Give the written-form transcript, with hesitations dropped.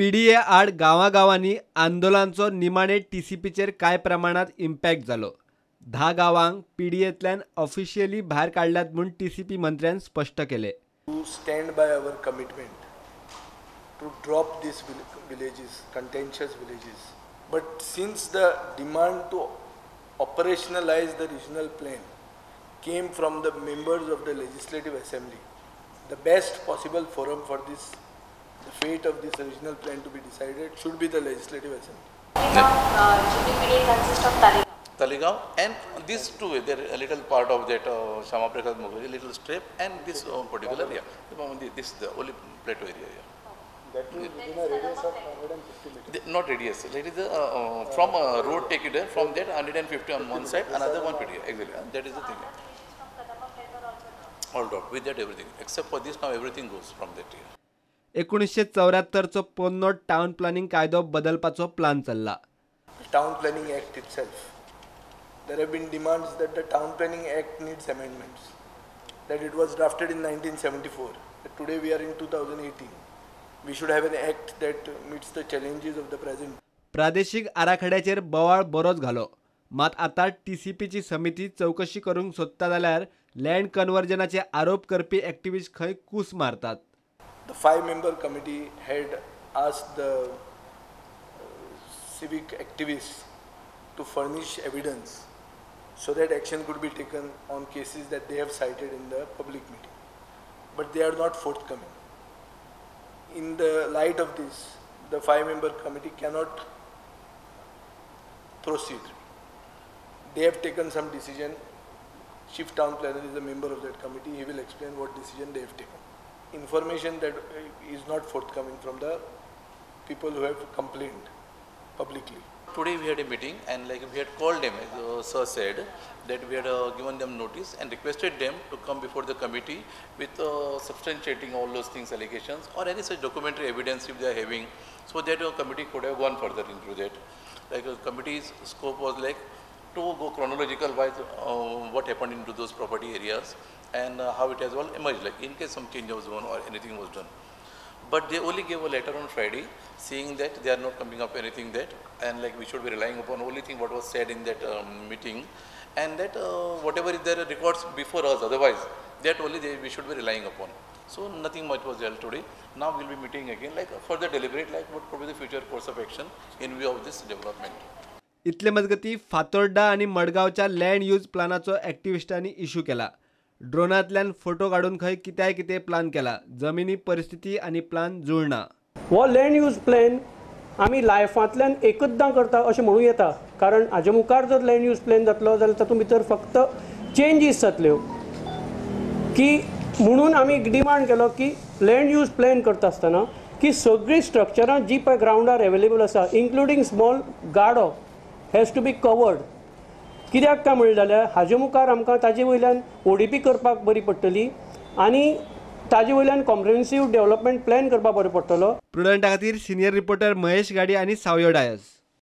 PDA आड गांवागांवांनी आंदोलनाचो निमाणे टीसीपीचेर कांय प्रमाणात इम्पॅक्ट जालो. 10 गांवांक पीडीएंतल्यान ऑफिशियली भायर काडल्यात म्हूण टीसीपी मंत्र्यान स्पश्ट केलें. To stand by our commitment to drop these villages, contentious villages. But since the demand to operationalize the regional plan came from the members of the Legislative Assembly, the best possible forum for this, the fate of this regional plan to be decided should be the Legislative Assembly. GPPDA consists of Taleigao. Taleigao and these two, they're a little part of that Shama Prasad Mukherjee, little strip, and this particular area. This is the only plateau area. Yeah. That is within a radius of 150 meters. Not radius. It is from a road take it there, from that 150 on one side, another 150. Exactly. That is the thing. All dropped with that everything. Except for this, now everything goes from that here. 1974चो पोन्नो town planning कायदो बदलपाचो plan चल्ला. Town Planning Act itself. There have been demands that the Town Planning Act needs amendments. That it was drafted in 1974. That today we are in 2018. We should have an act that meets the challenges of the present. प्रादेशिक आराखड्याचेर बोवाळ बरोच घालो. मात आतां टीसीपीची समिती चवकशी करूंक सोदता जाल्यार लँड कन्वर्जनाचे आरोप करपी एक्टिविस्ट खंय कूस मारतात. The 5-member committee had asked the civic activists to furnish evidence so that action could be taken on cases that they have cited in the public meeting. But they are not forthcoming. In the light of this, the 5-member committee cannot proceed. They have taken some decision. Chief Town Planner is a member of that committee. He will explain what decision they have taken. Information that is not forthcoming from the people who have complained publicly. Today we had a meeting and like we had called them, as sir said, that we had given them notice and requested them to come before the committee with substantiating all those things, allegations or any such documentary evidence if they are having, so that the committee could have gone further into that. Like committee's scope was like to go chronological wise what happened into those property areas and how it has all emerged, like in case some change of zone or anything was done. But they only gave a letter on Friday saying that they are not coming up anything that, and like we should be relying upon only thing what was said in that meeting, and that whatever is there records before us, otherwise that only we should be relying upon. So nothing much was held today. Now we will be meeting again, like further deliberate like what could be the future course of action in view of this development. इतले मजगती फातोर्डा आनी मडगांवच्या land use प्लानाचो एक्टिविस्टांनी issue केला. ड्रोनांतल्यान photo काडून खंय कित्याय कितें plan केला. जमिनी परिस्थिती आनी प्लान जुळना. हो लँड यूज प्लॅन आमी लायफांतल्यान एकदां करता अशें म्हणूं येता, कारण हाजे मुखार जर लँड यूज प्लॅन जातलो जाल्यार तातूंत भितर फक्त चेंजीस जातल्यो की म्हणून आमी डिमांड केलो की लँड यूज प्लॅन करता आसतना की सगळीं स्ट्रक्चरां जी पळय ग्रावंडार एवेलेबल आसा, इन्क्लुडींग स्मॉल गाडो हॅज टू बी कवर्ड. कित्याक काय म्हणलें जाल्यार हाजे मुखार आमकां ताजे वयल्यान ओडीपी करपाक बरी पडटली आनी ताजे वयल्यान कॉम्प्रिहेन्सीव डेव्हलपमेंट प्लॅन करपाक बरो पडटलो. प्रुडंटा खातीर सिनियर रिपोर्टर महेश गाडी आनी सावयो डायस.